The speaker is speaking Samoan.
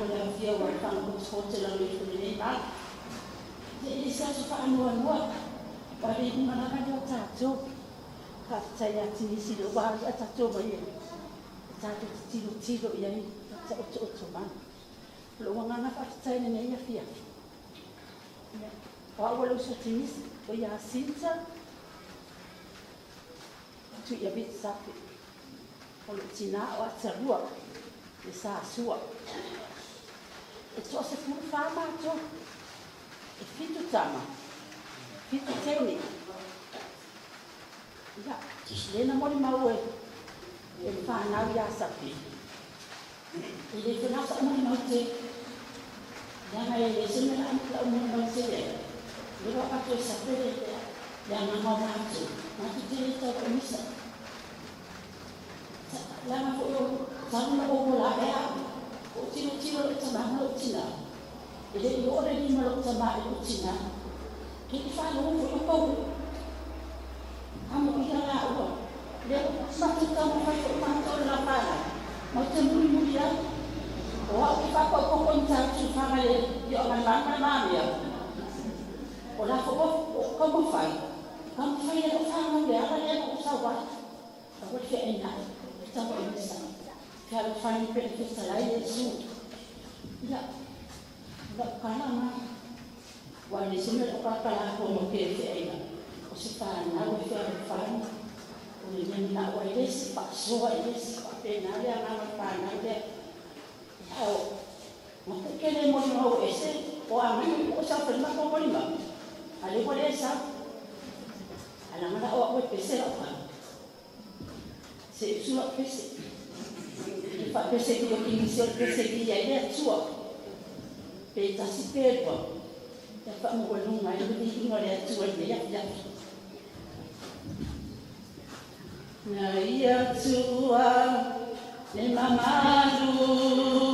mo le aofia ua fagapotopoto i lalo ifo i lenei vala. Ia e le se aso faanoanoa, ua ave i luga lava lea o tatou. Faafetai ia Tinisi lea ua alu ae tatou omai e tatou te tilotilo i ai ma taotooto mai. O lou agaga faafetai i lenei afiafi, ia, o au o le uso a Tinisi, o ia Sinta, Tuiavii Sape. O lou tinā o Atalua le Sa Sua. E toa-14 matou, e 7 tama, 7 teine. Ia, lea na molimau e le fanau ia Sape, e le toe na o sa'u molimau tele, leaga e le se mea la'u molimau tele ai, lea ua avatu e Sape le agaga o matou, matou te le tau misa. Leaga foi o talu na ou ola ae au, ua ou tilotilo i lou tama ma lou tinā, e le i oo le lima o lou tama i lou tinā. Ke i faalogo foi o pau amoia laua. Lea ua matou taumafai foi matou le lafanau, matou te mulimuli ai. O au ke faapau koko i Matautu Fagalele i Oagalemalu ma le Mamea. O la foi ua taumafai, taumafai e lau fanau le ala lea na ou sau ai. Aua le feainai, e tauaimisa. Fealofani pele fetalai Iesu. Ia, o lau tala na, ua le se mea lau kalakala atua ma ke feaina. O se fanau e fealofani, o le mea manao ai le isi, faasoa i le isi, faapena le agaga o le fanau lea. Ia, o na ke le molimau ese, o agai o sau fai matou molimau, a le ua le sau. Alaga la o au e pese lau kala. Se usu lau pese. E faapese ki o kinisi o le pese ki ai le Atua. Pe tasi pe lua. Ia faamaualuga ai le viiga o le Atua i lenei afiafi. Na ia Atua le mamalu.